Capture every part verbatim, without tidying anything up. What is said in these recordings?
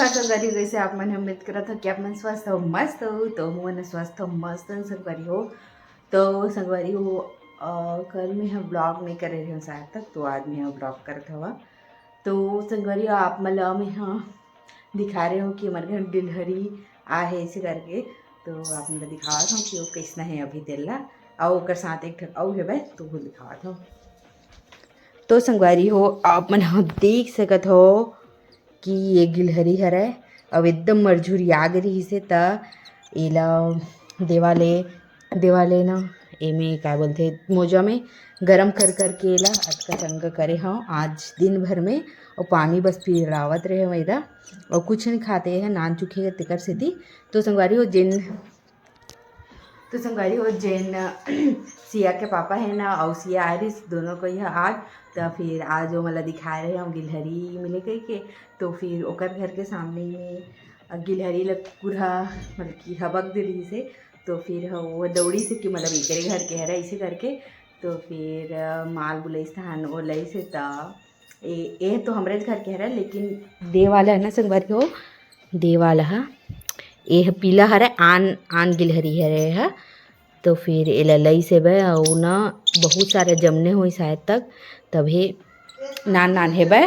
संगवारी हो, कइसे आप मन? हम उम्मीद करत हो कि आप मन स्वस्थ हो, मस्त हो। तो हमन स्वस्थ हो, मस्त हो संगवारी हो। तो संगवारी हो, अ, कल मैं ह ब्लॉग नहीं करे रहे हूँ शायद तक, तो आज मैं ह ब्लॉग करत हवा। तो संगवारी हो, आप मन ल मैं ह दिखा रहे हो कि हमर घर गिलहरी आहे ऐसे करके। तो आप मन ल दिखावत हूँ कि वो कैसना है अभी तेला, अउ ओकर साथ एक ठक अउ हेबे, तो वो दिखावत हूँ। तो संगवारी हो, आप मन ह देख सकत हो कि ये गिलहरी हरय, अउ एकदम मरझुरिया गे रिहिस हे, त एला देवाले, देवाले न, एमे का बोलथे, मोजा में गरम कर करके एला अतका चंगा करे हव आज दिन भर में। अउ पानी बस पिलावत रहे हव एला, अउ कुछ नहीं खाते हे, नान चुके हे तेकर सेती। तो संगवारी हो, जेन तो संगवारी हो, जेन सिया के पापा हे ना, अउ सिया आए रिहिस, दोनों कोई ह आज। त फिर आज वो मोला दिखाए रहे हम गिलहरी मिले कहिके। तो फिर ओकर घर के सामने में गिलहरी ल कुकुर ह, मतलब कि हबक दे रिहिस हे। तो फिर ह-, वो दौड़िस हे कि मतलब एकरे घर के हरे, ऐसे करके। तो फिर, अ, माल बुलाइस तहन वो लइस हे, त ए, ए तो हमरे घर के हरे, लेकिन दे वाला है ना संगवारी हो, दे वाला ह, ए ह पीला हरे, आन, आन गिलहरी हरे ह। तो फिर एला लइस हेबे, अउ ना बहुत सारा जमने होइस शायद तक, तभे नान नान हेबे।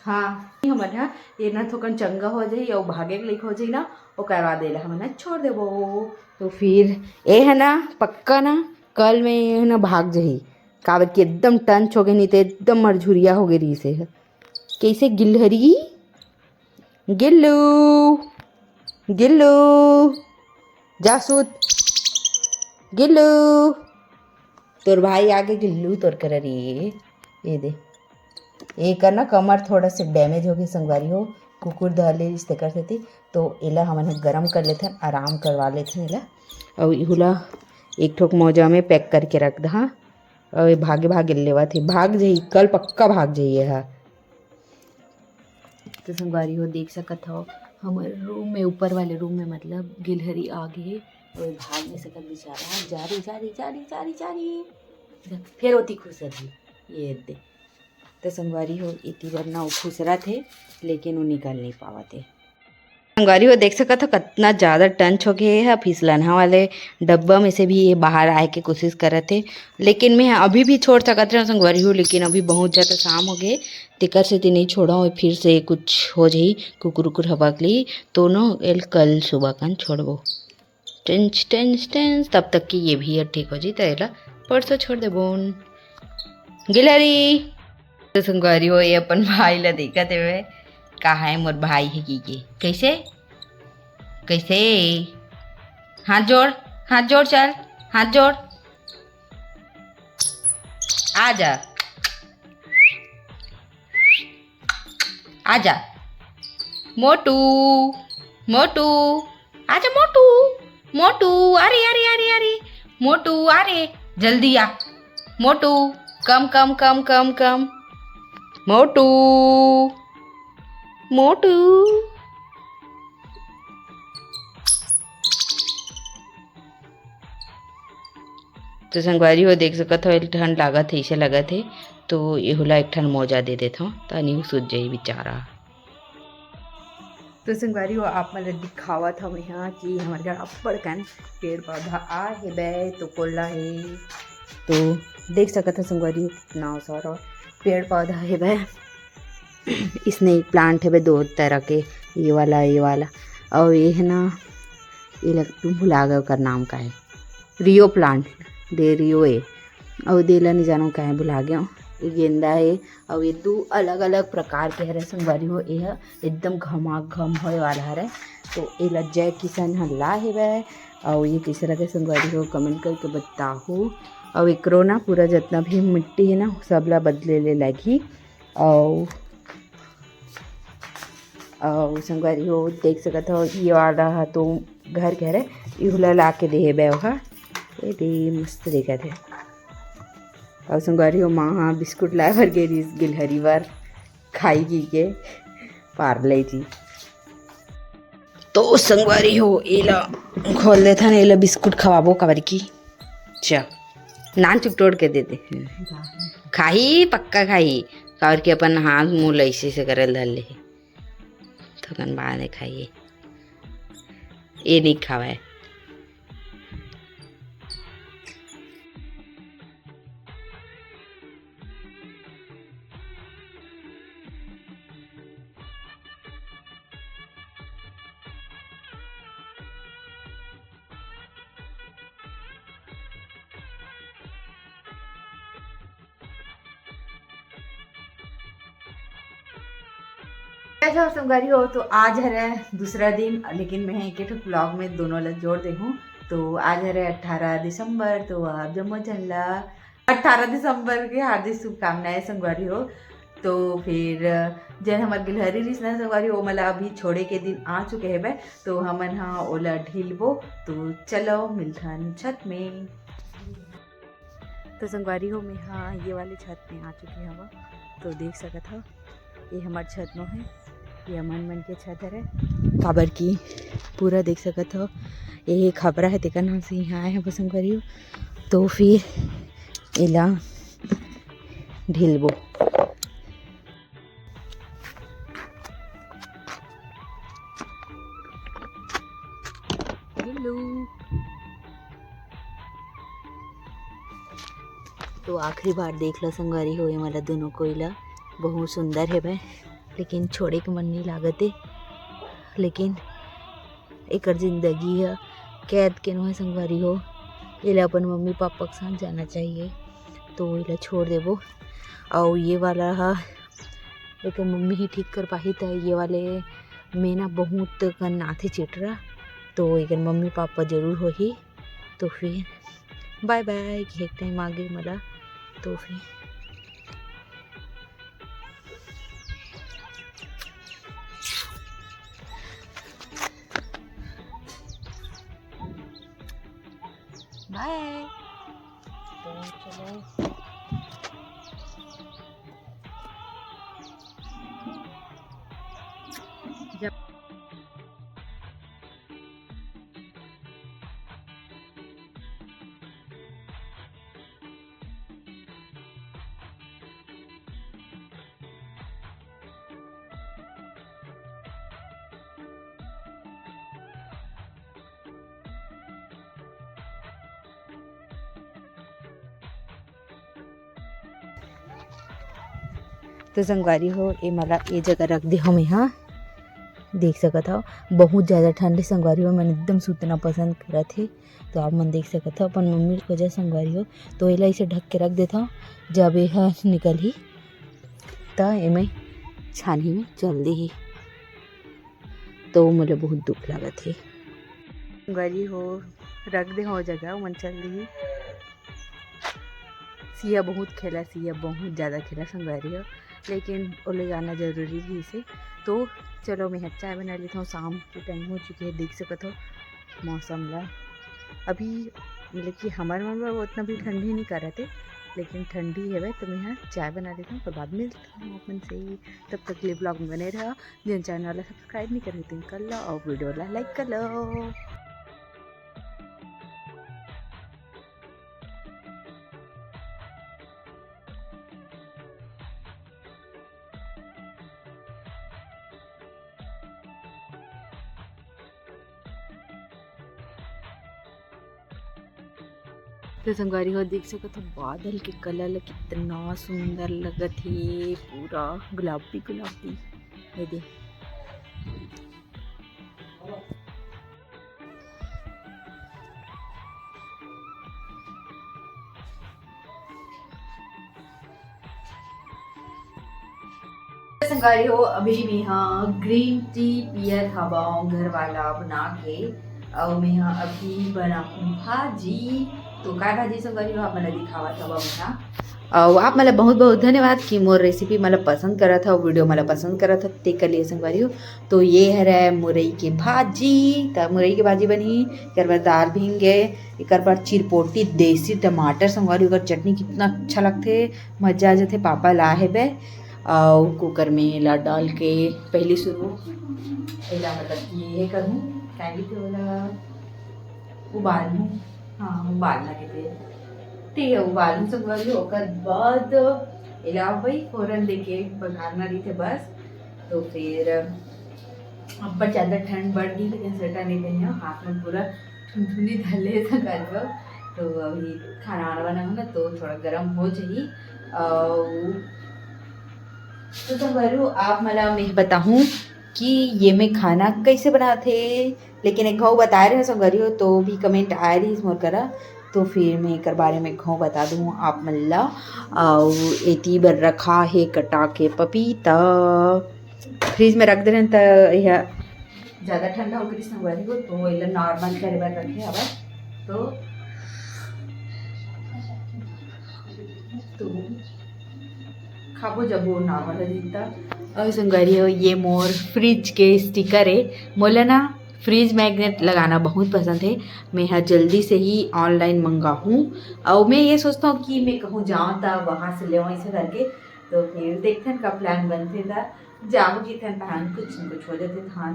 हाँ, हमन ह, ये ना थोकन चंगा हो जाही अउ भागे के लइक हो जाही ना, ओकर बाद एला हमन ह छोड़ देबो। तो फिर ए ह ना पक्का ना, कल में ए ह ना भाग जाही, काबर कि एकदम टंच हो गे, नहीं तो एकदम मरझुरिया हो गे रिहिस हे। कैसे गिलहरी? गिल्लू, गिल्लू, जा सुत। गिल्लू, तोर भाई आगे गिल्लू तोर करा रे। ये दे, एकर ना कमर थोड़ा से डैमेज हो गे संगवारी हो, कुकुर धर ले रिहिस तेकर सेती। तो एला हमन ह गरम कर लेथन, आराम करवा लेथन एला। अउ इहू ला एक ठोक मोजा में पैक करके रख दहा। अउ ये भागे भागे लेवत हे, भाग जही, कल पक्का भाग जही ये ह। तो संगवारी हो, देख सकत हव, हमर रूम में, ऊपर वाले रूम में, मतलब, गिलहरी आ गे हे अउ ये भाग नहीं सकत बेचारा। जा रे, जा रे, जा रे, जा रे, जा रे। फिर ओती खुसरही, ये दे। तो संगवारी हो, इति बर ना वो खुसरत हे, लेकिन वो निकल नहीं पावत हे। संगवारी हो, देख सकत हो, कतना ज्यादा टंच हो गे हे, फिसलनहा वाले डब्बा में से भी ये बाहर आए के कोशिश करत हे, लेकिन मैं अभी भी छोड़ सकत रहे संगवारी हो, लेकिन अभी बहुत ज्यादा शाम हो गे, तेकर सेती नहीं छोड़ा हूँ। फिर से कुछ हो जाही, कुकुर उकुर हबक ली, तो न एल कल सुबह कन छोड़बो। टेंस, टेंस, टेंस, तब तक कि ये भी ठीक हो जी, तो एला परसों छोड़ देबोन। गिलहरी। तो संगवारी हो, ये अपन भाई ला देखत हेवे, कहाँ है मोर भाई है की के? कैसे, कैसे? हाथ जोड़, हाथ जोड़, चल, हाथ जोड़, आ जा। आजा मोटू, मोटू, आजा मोटू, मोटू, अरे, अरे, अरे, अरे, मोटू, अरे, जल्दी आ, मोटू, कम, कम, कम, कम, कम, मोटू, मोटू। तो संगवारी हो, देख सकत हो, ठंड लागत हे, इसे लगत हे, तो एहू ला एक ठन मोजा दे देथव, तनी सूत जाही बेचारा। तो संगवारी हो, आप मन ल दिखावत हव यहाँ कि हमर घर अब्बड़ कन पेड़ पौधा आ हेबे, तो कोल्ला हे, तो देख सकत हो संगवारी हो, कितना सारा पेड़ पौधा हेबे। इसने प्लांट हेबे दो तरह के, ये वाला, ये वाला, अउ ये है ना, ये लग, तुम भुला गए ओकर नाम का है, रियो प्लांट, दे रियो ए, अउ दे ला नहीं जानो का है, भुला गया। ये गेंदा है, अउ ये दो अलग-अलग प्रकार के हरे संगवारी हो। ये ह एकदम घमाघम होए वाला हरे, तो ये ला जय किशन ह ला हेबे। अउ ये कैसे लगे संगवारी हो, कमेंट करके बताहू। अउ एकरो ना पूरा जितना भी मिट्टी है ना, सब ला बदले ले लगही। अउ, अउ संगवारी हो, देख सकत हो, ये वाला ह तो घर के हरे, इहू ला ला के दे हेबे ओहा। ये दे, मस्त दिखत हे। अउ संगवारी हो, माँ हा बिस्कुट लाए बर गे रिहिस गिलहरी बर, खाई की के पार्ले जी। तो संगवारी हो, एला खोल देथन, एला बिस्कुट खवाबो, काबर की चा नान चुक तोड़ के दे दे। खाही, पक्का खाही, काबर की अपन हाथ मुंह ल ऐसे से करे ल धर ले हे। थोकन बाद में खाइए। ये नहीं खावे। कैसे हो संगवारी हो? तो आज हरे दूसरा दिन, लेकिन मैं एक ठो ब्लॉग में दोनों ला जोड़ दे हूँ। तो आज हरे अठारह दिसंबर, तो आप जम्मो झन ला अठारह दिसंबर के हार्दिक शुभकामनाएं संगवारी हो। तो फिर जेन हमर गिलहरी रिसना संगवारी हो, ओमला अभी छोड़े के दिन आ चुके हेबे, तो हमन हा ओला ढीलबो। तो चलो मिलथन छत में। तो संगवारी हो, मैं हा ये वाले छत में आ चुके हवा। तो देख सकत हो, ये हमर छत नो है, ये हमन मन के छत हरे। काबर की पूरा देख सकत हो, ये खपरा है, तेकर नाम से यहाँ आए हैं संगवारी हो। तो फिर एला ढीलबो। हेलो। तो आखिरी बार देख ला संगवारी हो, ये मला दोनों कोई ला। बहुत सुंदर है भाई, लेकिन छोड़े के मन नहीं लागत है। लेकिन एकर जिंदगी ह कैद के नो है संगवारी हो, एला अपन मम्मी पापा के साथ जाना चाहिए। तो एला छोड़ देबो। अउ ये वाला ह एकर मम्मी ही ठीक कर पाही, त ये वाले में ना बहुत कन आथे चिटरा, तो एकर मम्मी पापा जरूर होही। तो फिर बाय बाय, एक टाइम आगे मला। तो फिर बाय। तो चलो। जब तो संगवारी हो, ए मला ए जगह रख दे हमें, हाँ, देख सकत हव, बहुत ज़्यादा ठंड हे संगवारी हो, मन एकदम सुतना पसंद करत हे। तो आप मन देख सकत हव अपन मम्मी के वजह संगवारी हो, तो एला इसे ढक के रख देथव, जब ए ह निकलही त एमे छानही में चल देही, तो मोला बहुत दुख लागत हे। संगवारी हो, रख दे हो जगह, मन चल देही। सिया बहुत खेला, सिया बहुत ज़्यादा खेला संगवारी हो, लेकिन ओले जाना जरूरी रहिस हे। तो चलो, मैं ह चाय बना लेथव, शाम के टाइम हो चुके हे, देख सकत हो मौसम ला। अभी मतलब कि हमर मन बर उतना भी ठंडी नहीं करत हे, लेकिन ठंडी हेवे, तो मैं ह चाय बना लेथव, ओकर बाद मिलथव अपन से। तब तक के लिए ब्लॉग में बने रहा, जेन चैनल ला सब्सक्राइब नहीं करे तेन कर लो और वीडियो ला लाइक कर लो। तो संगवारी हो, देख सकत हो बादल के कलर ला, कितना सुंदर लगत हे, पूरा गुलाबी गुलाबी। ये दे। संगवारी हो, अभी मैं ह ग्रीन टी पियत हवं घर वाला बना के, अउ मैं ह अभी बनाहूँ भाजी। तो काय भाजी संगवारी हो, आप मन ला दिखावत हवं मैं ह। अउ आप मन ला बहुत बहुत धन्यवाद कि मोर रेसिपी मन ला पसंद करत हव, वीडियो मन ला पसंद करत हव, तेकर लिए संगवारी हो। तो ये हरे मुरई के भाजी, त मुरई के भाजी बनही, एकर बर दाल भिंगे, एकर बर चिरपोटी देसी टमाटर संगवारी, ओकर चटनी कितना अच्छा लगथे, मजा आ जथे। पापा ला हेबे, अउ कुकर में एला डाल के पहली शुरू एला मतलब कि ये करूँ, क्या कहते ओला, उबालूँ। हाँ, उबालना कहते, ठीक है, उबालूँ संगवारी, ओकर बाद एला वही फोरन देके बघारना रहिथे बस। तो फिर अब्बड़ ज्यादा ठंड बढ़ गई, लेकिन स्वेटर नहीं पहने हो, हाथ में पूरा ठुनठुनी धर ले संगवारी हो। तो अभी खाना वाना बनाऊँ ना, तो थोड़ा गर्म हो जाही। अउ तो संगवारी हो, आप मला मैं बताहूँ कि ये मैं खाना कैसे बनाथे, लेकिन एक घाव बताए रहे संगवारी हो, तो भी कमेंट आए रहिस मोर करा, तो फिर मैं एकर बारे में घाव बता दूँ आप मन ला। अउ एती बर रखा हे कटा के पपीता, फ्रिज में रख दे रहेन, त यह ज्यादा ठंडा हो गई संगवारी हो, तो एला नॉर्मल करे बर रखे हवा। तो, तो खाबो जब वो नॉर्मल हो जाही त। अउ संगवारी हो, ये मोर फ्रिज के स्टिकर है। मोला ना फ्रिज मैग्नेट लगाना बहुत पसंद है। मैं हा जल्दी से ही ऑनलाइन मंगाहूँ, अउ मैं ये सोचता हूँ कि मैं कहूँ जाऊँ त वहाँ से ले ऐसे करके। तो फिर देखथन का प्लान बनथे त जाहू किथन तहान कुछ न कुछ हो जाथे तहान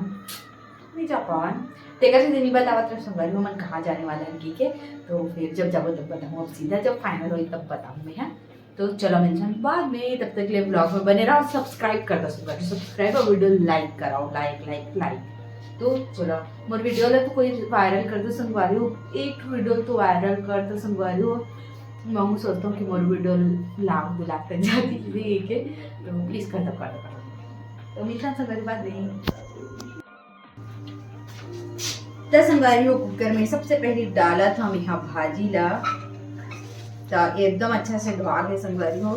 नहीं जा पावन। तेकर से नहीं बतावत रहे संगवारी हो मन कहाँ जाने वाला है की के। तो फिर जब जाबो तब बताऊँ, अब सीधा जब फाइनल होई तब बताऊँ मैं, है। तो चलो मिलथन बाद में, तब तक के लिए ब्लॉग में बने रहो, सब्सक्राइब कर दो संगवारी, सब्सक्राइब और वीडियो लाइक कराओ, लाइक लाइक लाइक। तो चलो मोर वीडियो ला तो कोई वायरल कर दो संगवारी हो, एक वीडियो तो वायरल कर दो संगवारी हो। मैं सोचता हूँ कि मोर वीडियो लाख दो लाख तक जाती है के, तो प्लीज कर दो कर दो कर दो। तो मिलथन संगवारी बाद में। त संगवारी हो कुकर में सबसे पहले डालत हंव मेहा भाजी ला। त एकदम अच्छा से धोआ के संगवारी हो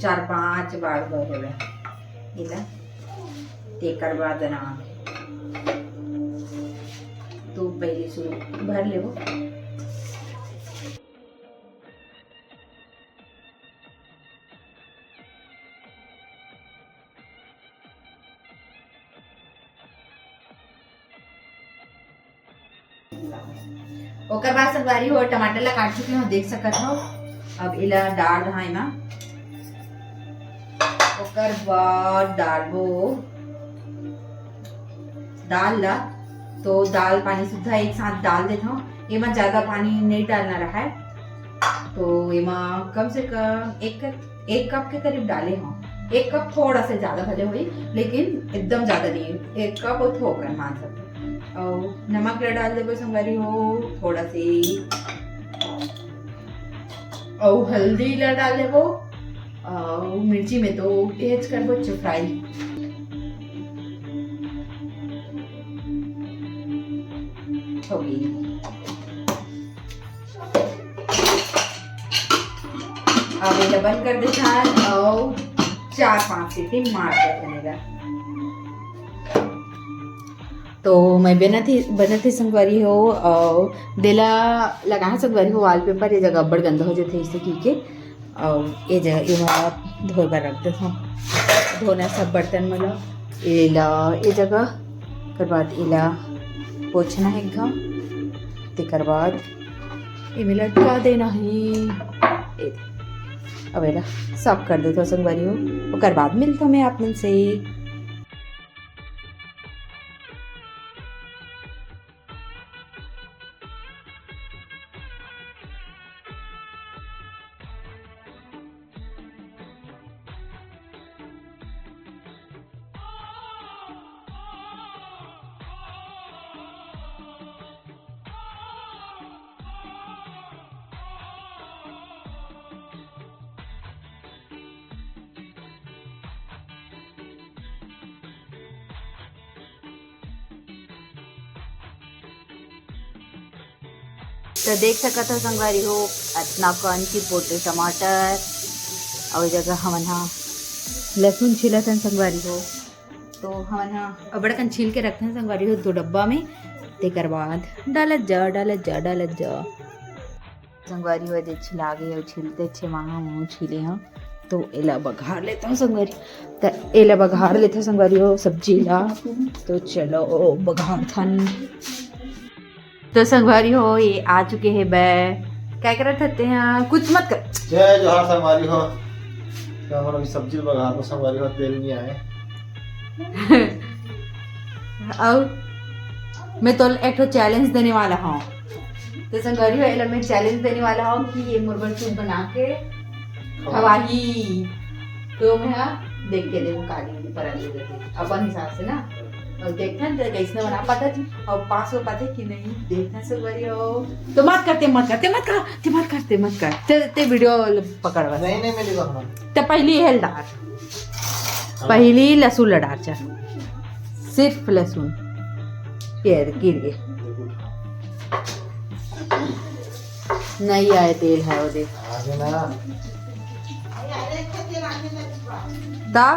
चार पांच बार धोए हवे एला। तेकर बाद ना तो पहले शुरू भर लेबो। ओकर बाद संगवारी हो टमाटर ला काट चुके हो, देख सकत हो। अब एला डाल रहा एमा। ओकर बाद डालबो दाल ला। तो दाल पानी सुद्धा एक साथ डाल देत हूँ। एमा ज्यादा पानी नहीं डालना रहा है, तो एमा कम से कम एक एक कप के करीब डाले हूँ। एक कप थोड़ा सा ज्यादा भले हुई, लेकिन एकदम ज्यादा नहीं, एक कप और थोड़ा मान सकते। और नमक ला डाल देबो संगवारी हो थोड़ा से, और हल्दी ला डाल देबो, और मिर्ची में तो तेज करबो फ्राई। हो गई। अब एला बंद कर देथन अउ चार पांच सीटी मार देथन एला। तो मैं बनत ही, बनत ही संगवारी हो, अउ देला लगा संगवारी हो वॉलपेपर, ये जगह अब्बड़ गंदा हो जाथे इसे की के। अउ ये जगह एमा धोए बर रख देथन, धोना सब बर्तन मन ला। एला ये जगह, ओकर बाद एला पोछना है एक घाव, तेकर बाद एमे लटका देना है। ए दे। अब एला साफ कर देथव संगवारी हो, ओकर बाद मिलथव मैं आप मन से। तो देख सकत हो संगवारी हो, अतना कन चिपोटे टमाटर, अउ ए जगह हमन हा लहसुन छीलत हन संगवारी हो। तो हमन हा अबड़ कन छील के रखथन संगवारी हो दो डब्बा में, तेकर बाद डालत जा, डालत जा, डालत जा। संगवारी हो दे छिला गे अउ छिलते छे मांगा मुंह छिले हो। तो एला बघार लेता हूँ संगवारी, त एला बघार लेता हूँ संगवारी हो सब्जी ला। तो चलो बघार थन। तो संगवारी हो ये आ चुके हैं बै, क्या करत हते हैं, कुछ मत कर। जय जोहार संगवारी हो। तो हमन अभी सब्जी बघार में संगवारी हो, तेल नहीं आए। और मैं तो एक ठो चैलेंज देने वाला हूँ। तो संगवारी हो, एला मैं चैलेंज देने वाला हूँ कि ये मोर बर कुछ बना के खवाही। तो मैं हाँ देख के देखो काली की परन दे देती अपन हिसाब से ना। अउ देखथन ते कइसने बना पाथस अउ पास हो पाथे कि नहीं, देखथन संगवारी हो। तो मत कर, ते मत कर, ते मत कर, ते मत कर, ते मत कर, ते, ते वीडियो पकड़ बस। नहीं, नहीं, मेरी बात मान। ते पहिली हेल डार, पहिली लहसुन ला डार, चल, सिर्फ लहसुन। ये गिर गे। नहीं आए तेल है वो देख। आगे ना। ता?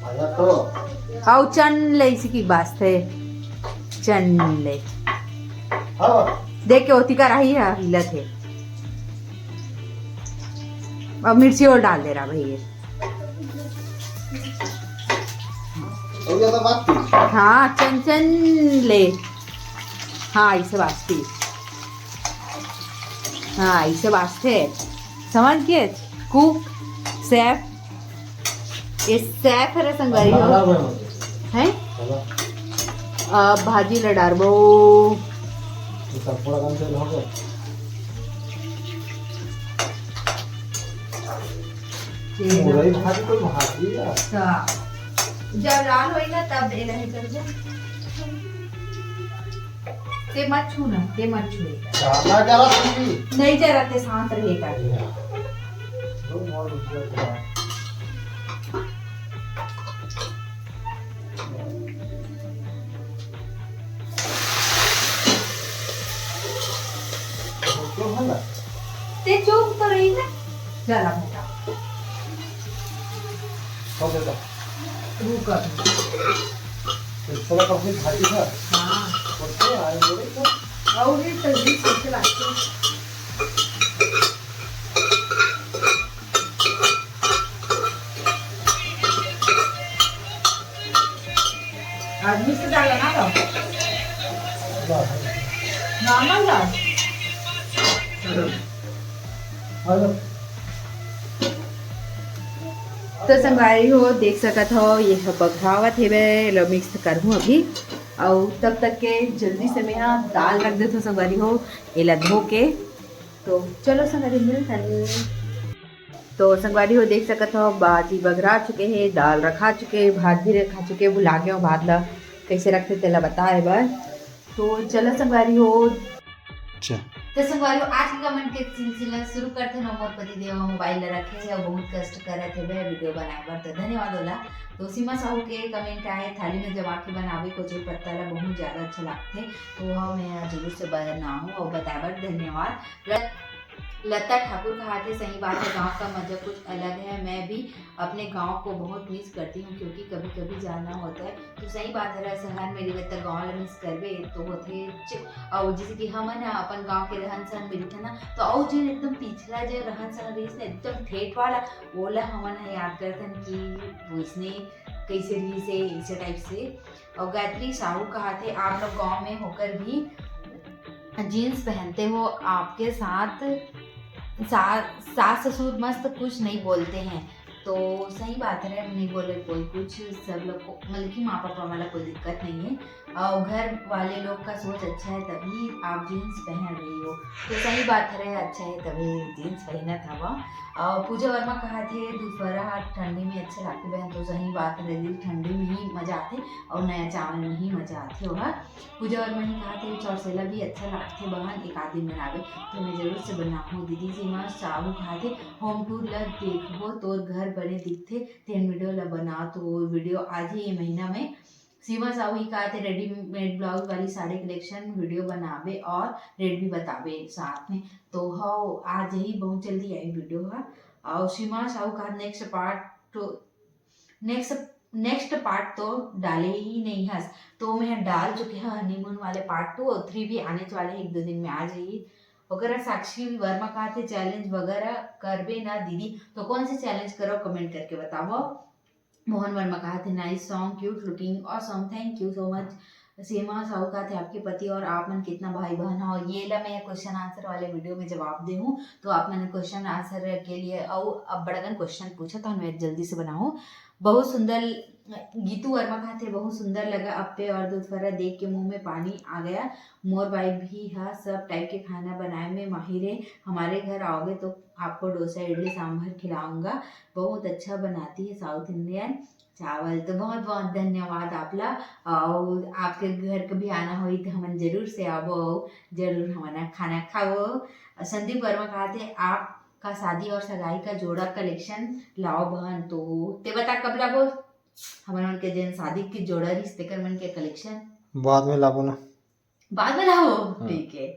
मजा तो। अउ चन ले इसी की बात है। चन ले। हाँ। देख के ओती का रही है, हिलत है। अब मिर्ची और डाल दे रहा भैया। हो गया तो बात की। हाँ, चन चन ले। हाँ, इसे बात की। हाँ, इसे बात है। समझ गए? Cook, chef. ये शेफ है रे संगवारी हो। मसाला हुआ है मतलब। हैं? चला। अब भाजी ला डारबो। ये सब थोड़ा कम तेल हो गया। ये मुरई भाजी कोई भाजी है? अच्छा। जब लाल होई ना तब एला ही कर दे। ते मत छू ना, ते मत छू। ज्यादा जरा थी। नहीं जरा ते शांत रहेगा। दो और रुपये का। तो है ना? ते चुप तो रही ना। चला बेटा। हो बेटा। रुक अभी। तो थोड़ा कम से भाजी था। हाँ। और क्या आए बोले तो? और ये तगड़ी सोच लागते। आदमी से डाला ना लो। नॉर्मल डाल। हेलो। तो संगवारी हो, देख सकत हो, ये ह बघरावत हेवे, एला मिक्स करहूँ अभी। अउ तब तक के जल्दी से मैं हा दाल रख देथों संगवारी हो, एला धो के। तो चलो संगवारी, मिलथन। तो संगवारी हो, देख सकत हो, भाजी बघरा चुके हे, दाल रखा चुके हे, भात भी रखा चुके हे। भुला गए हो भात ला कैसे रखते, तेला बताए बर। तो चलो संगवारी हो। अच्छा। तो संगवारी हो, आज के कमेंट के सिलसिला शुरू करते हैं। मोर पति देव मोबाइल ला रखे हैं और बहुत कष्ट करत हे वीडियो बनाए बर, तो धन्यवाद होला। तो सीमा साहू के कमेंट आए, थाली में जमा के बनावे कचौरी पत्ता ला बहुत ज्यादा अच्छा लगथे, तो वह मैं जरूर से बनाहूँ और बताए बर धन्यवाद। लता ठाकुर कहा थे, सही बात है, गांव का मजा कुछ अलग है। मैं भी अपने गांव को बहुत मिस करती हूँ, क्योंकि कभी-कभी जाना होता है। तो सही बात है, शहर में रहिबे त गांव ला मिस करबे तो होथे। च-, अउ जैसे कि हमन ह अपन गांव के रहन सहन में रहिथन ना, तो अउ जेन एकदम पिछला जे रहन सहन रहिस ना, एकदम ठेठ वाला, ओला हमन ह याद करथन कि वैसने कैसे रहिस हे, ऐसे टाइप से। और गायत्री साहू कहा थे, आप लोग गांव में होकर भी जींस पहनते हो, आपके साथ सा-, सास ससुर मस्त कुछ नहीं बोलते हैं। तो सही बात है, नहीं बोले कोई कुछ, सब लोग को, मतलब कि माँ पापा वाला कोई दिक्कत नहीं है। और घर वाले लोग का सोच अच्छा है तभी आप जींस पहन रही हो। तो सही बात है, अच्छा है तभी जींस पहनत हवा। और पूजा वर्मा कहा थे, दोपहरा ठंडी में अच्छा लगते बहन। तो सही बात है दीदी, ठंडी में ही मजा आते और नया चावल में ही मजा आते होगा। पूजा वर्मा ही कहा थे, चौरसेला भी अच्छा लागथे बहन, एक आध दिन बनावे। तो मैं जरूर से बनाहूँ दीदी। सीमा साहू कहा थे, होम टूर ला देखबो, तोर घर बने दिखथे, तेन वीडियो ला बना। तो वो वीडियो आज ही ये महीना में सीमा साहू ही कहा थे, रेडीमेड ब्लाउज वाली साड़ी कलेक्शन वीडियो बनावे और रेट भी बतावे साथ में। तो हाँ, आज ही बहुत जल्दी आई वीडियो हा। और सीमा साहू का नेक्स्ट पार्ट तो नेक्स्ट, नेक्स्ट पार्ट तो डाले ही नहीं हस, तो मैं डाल चुके हैं हनीमून वाले पार्ट टू और थ्री भी आने वाले हैं एक दो दिन में आ जाइए। ओकरा साक्षी वर्मा कहा थे, चैलेंज वगैरह करबे ना दीदी, तो कौन से चैलेंज करो, कमेंट करके बताओ। मोहन वर्मा कहा थे, nice song, cute looking, awesome, thank you so much। सीमा साहू कहा थे, आपके पति और आप मन कितना भाई बहन हो? ये ला मैं क्वेश्चन आंसर वाले वीडियो में जवाब दे हूँ, तो आप मन क्वेश्चन आंसर के लिए अउ अब बड़कन क्वेश्चन पूछा, तो मैं जल्दी से बनाऊँ। बहुत सुंदर। गीतू वर्मा कहा थे, बहुत सुंदर लगा अप्पे और दूध फर्रा देख के मुंह में पानी आ गया। मोर भाई भी हा सब टाइप के खाना बनाए में माहिर है। हमारे घर आओगे तो आपको डोसा, इडली, सांभर खिलाऊंगा। बहुत अच्छा बनाती है साउथ इंडियन। चावल तो बहुत बहुत धन्यवाद आप ला। और आपके घर कभी आना होई तो हमन जरूर से आबो, जरूर हमन खाना खाओ। संदीप वर्मा कहते, आपका शादी और सगाई का जोड़ा कलेक्शन लाओ बहन। तो ते बता कब लाबो हमन मन के जेन शादी के जोड़ा रिहिस तेकर मन के कलेक्शन? बाद में लाबो ना। बाद में लाओ। हाँ। ठीक है,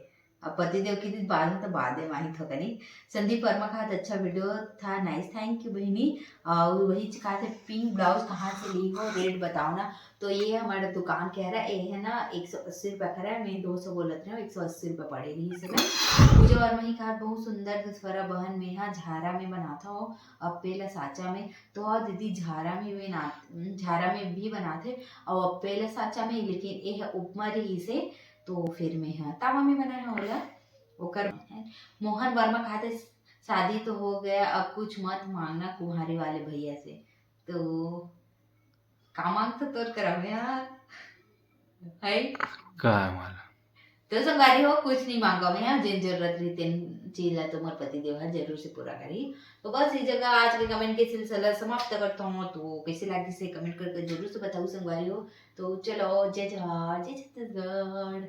अब पति देव की दिन बाद में तो बाद में माही थोकनी। संदीप वर्मा कहत, अच्छा वीडियो था, नाइस, थैंक यू बहिनी। और वही कहत हे पिंक ब्लाउज कहाँ से ली हो, रेट बताओ ना। तो ये हमारा दुकान कह रहा है, ये है ना एक सौ अस्सी रुपया कह रहा है, मैं दो सौ बोलत रहे हूँ, एक सौ अस्सी रुपया पड़े रही इस समय। पूजा वर्मा ही कहत, बहुत सुंदर दसवरा बहन, मैं हा झारा में बनाता हूँ, अप्पे ला साचा में। तो हाँ दीदी, झारा में भी बना, झारा में भी बनाते और अप्पे ला साचा में, लेकिन ये है उपमा रही से, तो फिर मैं हा तावा में बनाए हूँ ओला। ओकर मोहन वर्मा कहत हे, शादी तो हो गया, अब कुछ मत मांगना कुम्हारी वाले भैया से। तो का मांगता तोर करा में हा? है? का है माला? तो संगवारी हो, कुछ नहीं मांगा मैं हा, जेन जरूरत रही तेन चीज ला तो मोर पति देव हा जरूर से पूरा करी। तो बस इस जगह आज के कमेंट के सिलसिला समाप्त करता हूँ। तो कैसे लागिस हे कमेंट करके जरूर से बताओ संगवारी हो। तो चलो, जय जोहार, जय छत्तीसगढ़।